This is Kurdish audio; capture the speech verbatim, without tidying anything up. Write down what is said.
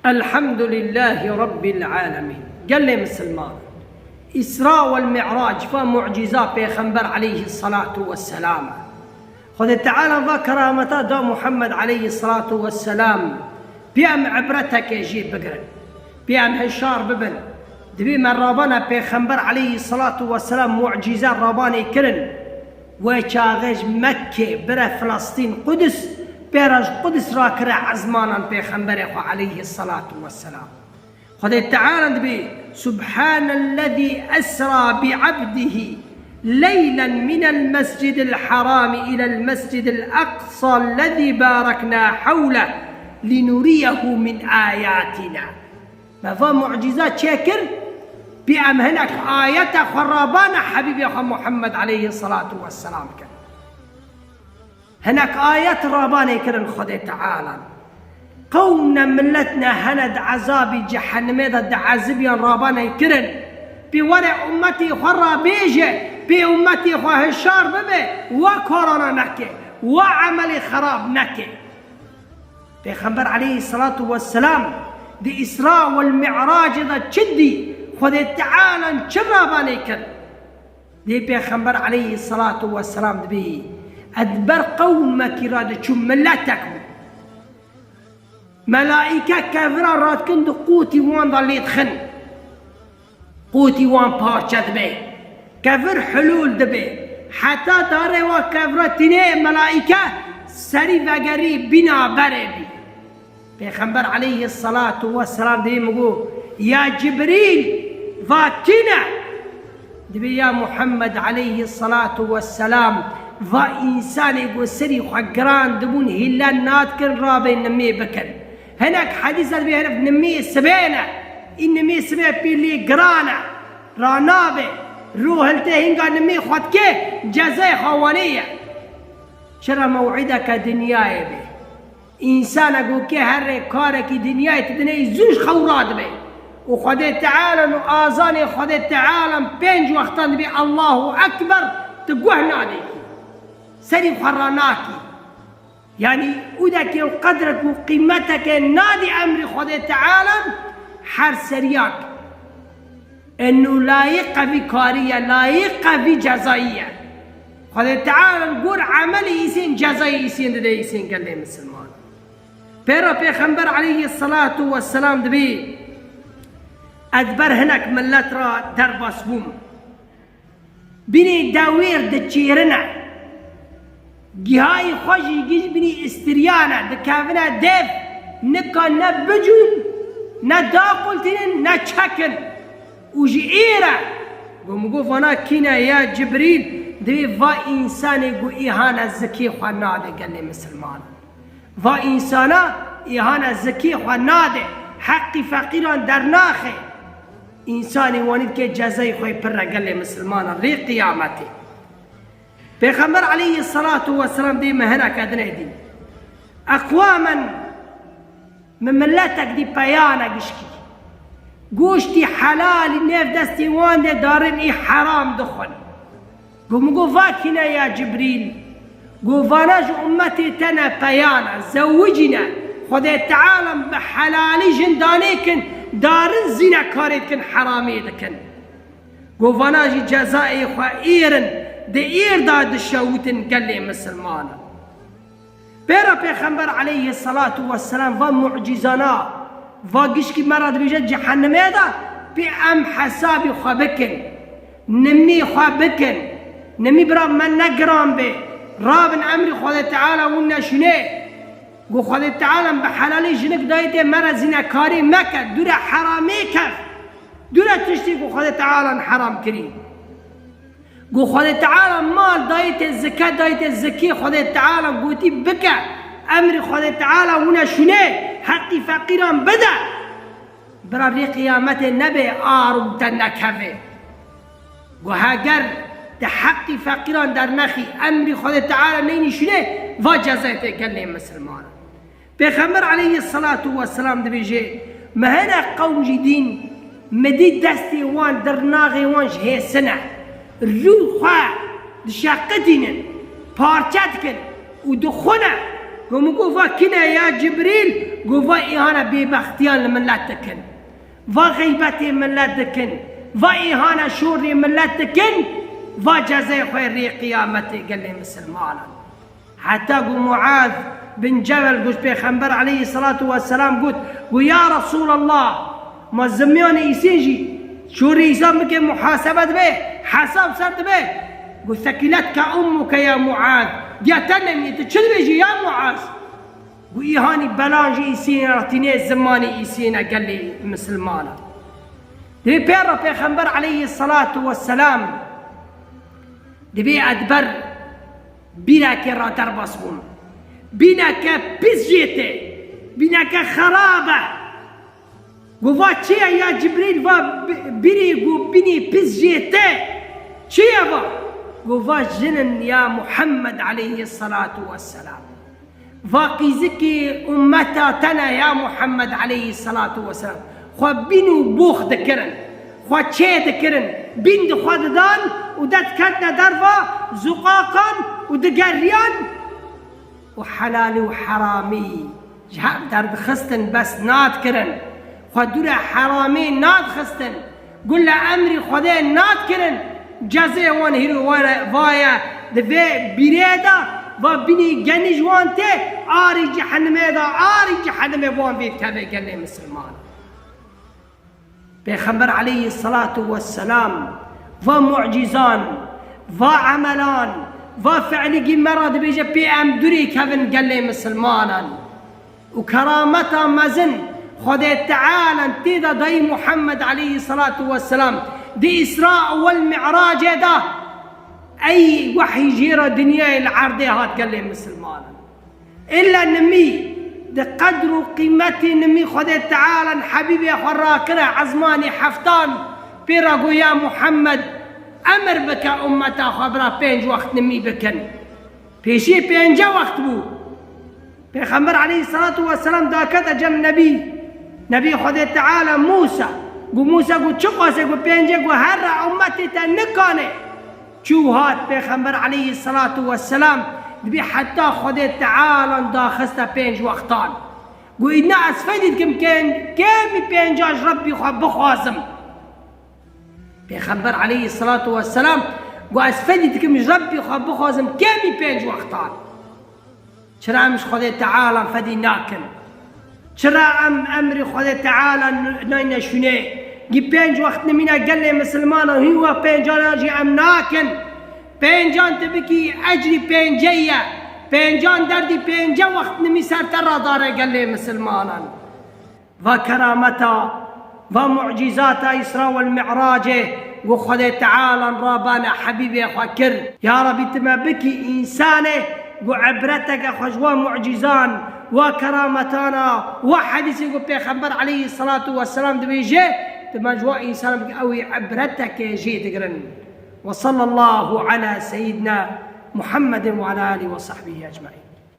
Elhamdülillâhi Rabbil âlemîn. Gelê misilman, Îsra wel Mi'rac va mu'ciza Pêxember aleyhisselatu vesselam. Xwedê Teala va kerameta da Muhammed aleyhisselatu vesselam. Pê em ibreteke jê bigirin. Pê em hişar bibin. Dibê me rabana Pêxember aleyhisselatu vesselam mu'cize rabanê kirin. Wê çaxê ji Mekkê bire Filistîn, Qudus, pê re ji Qudus rakire ezmanan Pêxemberê xwe aleyhisselatu vesselam. Xwedê Teala dibê, Subhanellezî esra bi abdihi leylen minel mescidil harami ilel mescidil aqsa lezî barekna hewleh linuriyehu min ayatina. Me va mu'ciza çêkir, pê em hinek ayeta xwe rabana Hebîbê xwe Muhammed aleyhisselatu vesselam kir. Hinek ayet rabanê kirin Xwedê Teala. Qewm ne, millet ne, hene di ezabî cehennemê de di ezibiyan rabanê kirin. Pê were ummetê xwe rabêje, pê ummetê xwe hişar bibe, wa karana neke, wa emelê xerab neke. Pêxember aleyhisselatu vesselam di Îsra wel Mi'racê de çi dî? Xwedê Teala çi rabanê kir? Dê Pêxember aleyhisselatu vesselam dibê, ez ber qewmekî re diçûm, miletek bû. Melaîke kevira radikin di qûtî wan de lê dixin. Qûtî wan parçe dibe. Kevir hulûl dibe. Heta darê wa kevira tînê melaîke serî vegerî bîna berê bî. Pêxember aleyhisselatu vesselam dê min got, ya Cibrîl, va kî ne? Dibê ya Muhammed aleyhisselatu vesselam, va însanê ku serî xwe giran dibûn hîle nadikin rabê nimê bikin. Hinek hedîsa dibê herif nimê sibê ne. Î nimê sibê pê lê giran e. Ranabe. Rû hiltê hînga nimê xwe dike, cezayê xwe wanê ye. Çira mew'ideke dinyayê be. Însanek ku kê herê karekî dinyayê tu dinê zû ji xew radibe. Û Xwedê Teala û azanê Xwedê Teala pênc wextan dibê Allahu Ekber, tu guh nadê kî. Serî xwe ranakî. Yanî ûdekê û qedrek û qîmeteke nadî emrî Xwedê Teala her seriyek. Eno layîqe vî karî ye, layîqe vî cezayî ye. Xwedê Teala li gor emelê îsên cezayê îsên dide îsên gelê misilman. Pêra Pêxember aleyhisselatu vesselam dibê, ez ber hinek millet ra derbas bûm. Binê dewêr diçêrine. Gihayî xwe jî gîj binî îstiriyan e, dikevine dev, nika ne bicûn, ne daqultînin, ne çekin. Û ji ê re, ku min got, vana kî ne ya Cibrîl, divê va însanê ku îhane zikê xwe nade gelê misilman. Va însana îhane zikê xwe nade, heqî feqîran dernaxe. Însanê wanî dike cezayê xwe pir e gelê misilmanan rê qiyametê. Pêxember aleyhisselatu vesselam dê me hineke dinê dî. Eqwamen, min miletek dî peyane gişkî. Goştî helalî nêv destê wan de darin, î heram dixwin. Got, min got, va kî ne ya Cibrîl? Got, vana ji ummetê te ne, peyane, zewicîne. Xwedê Teala bi helalî jin danê kin, darin zînekarê dikin, heramê dikin. Got, vana jî cezayê xwe êr in, di êr de dişewitin gelê misilmanan. Pêra Pêxember aleyhisselatu vesselam va mucîzana, va gişkî me re dibêje cehennemê de, pê em hesabî xwe bikin, nimî xwe bikin, nimî bira me ne giran bê, rabin emrî Xwedê Teala win neşûnê. Got, Xwedê Teala bi helalî jinik dayê te, me re zînekarî meke, dûre heramê kev, dûre tiştî ku Xwedê Teala heram kirî. Got, Xwedê Teala mal dayê te, zike dayê te, zikê Xwedê Teala gotî bike, emrî Xwedê Teala wine şûnê, heqî feqîran bide. Bira rê qiyametê nebe ar û te nekeve. Got, heger te heqî feqîran dernexî, emrî Xwedê Teala neynî şûnê, va cezayê te gelê misilman. Pêxember aleyhisselatu vesselam dibêje, me hene qewm jî dîn, me dî destê wan, dirnaxê wan ji hêsin e. Rû xwe dişeqitînin, parçe dikin û dixwine. Go min got, va kî ne ya Cibrîl? Go va îhana bêbextiyan li milet dikin. Va xeybetê milet dikin. Va îhana şorê milet dikin. Va cezayê xwe rê qiyametê gelê misilmanan. Heta ku Muaz bin Cebel got, Pêxember aleyhissalatu vesselam got, got, "Ya Resulallah, ma zimiyanê îsên jî şorê îsan bike muhasebe dibe, hesab ser dibe." Got, "Sekiletka ummuke ya Muaz." Diya te nemî, tu çi dibêjî ya Muaz? Got, "Îhanî belan ji îsînê re tîne zimanê îsîne gelê misilmana." Dê pê re Pêxember aleyhissalatu vesselam dibê edber bîrekê re derbas bûn. Bîneke pis jê tê. Bîneke xerab e. Got, "Va çi ye ya Cibrîl, va bi-, bîrî got bînî pis jê tê? Çi ye va?" Got, "Va jin in ya Muhammed aleyhissalatu vesselam. Va qîzikî ummeta te ne ya Muhammed aleyhissalatu vesselam. Xwe bîn û box dikirin. Xwe çê dikirin. Bîn di xwe didan û de diketine derva zuqaqan û digeriyan û helalî û heramî ji hev derdixistin, bes nadikirin. Xwe dûre heramî nadixistin. Gule emrî Xwedê nadikirin. Cezê wan hîro were vaye di vê bîrê de, va bînî genî ji wan tê, arî cehenimê de, arî cehenimê wan vê dikeve gelê misilman. Pêxember aleyhissalatu vesselam va mucîzan, va emelan, va fiilî gî me re dibêje pê em dûrê kevin gelê misilmanan. Û kerameta mezin Xwedê Teala tê de dayî Muhammed aleyhissalatu vesselam di Îsra wal Mi'racê de ey wehy jê re dinyayê li erdê hat gelê misilmanan. Îlla nimî, di qedr û qîmetê nimî Xwedê Teala hebîbê xwe rakire ezmanî heftan, pê re got, "Ya Muhammed, emir bike ummeta xwe bira pênc wext nimî bikin." Pêşî pênce wext bû. Pêxember aleyhissalatu vesselam dakete cem nebî. Nebî Xwedê Teala Mûsa. Got Mûsa, got çi qasê, got pênce, got herre ummetê te nikane. Çû hat Pêxember aleyhissalatu vesselam, dibî heta Xwedê Teala daxiste pênc wextan. Got, "Îdna ez fedî dikim kêm-, kêmî pênca ji Rebbî xwe bixwazim." Pêxember aleyhissalatu vesselam got, "Ez fedî dikim ji Rebbî xwe bixwazim kêmî pênc wextan." Çira em ji Xwedê Teala fedî nakin? Çira em emrî Xwedê Teala n-, nayne şûnê? Gî pênc wext nimîne gelê misilmanan, hîn wext pêncan jî em nakin. Pêncan tu bikî ecrî pênce ye. Pêncan derdî pênce wext nimî ser te radare gelê misilmanan. Va kerameta, va mucîzata Îsra wel Mi'racê, ku Xwedê Teala rabane Hebîbê xwe kir. Ya Rebî, tu me bikî însanê ku ibreteke xwe ji wa mucîzan, wa kerametana, wa hedîsê ku Pêxember aleyhissalatu vesselam dibêje, tu me ji wa însan bikî, ew ê ibreteke jê digirin. Ve sallallahu ala seyyidina Muhammedin ve ala alihi ve sahbihi ecmaîn.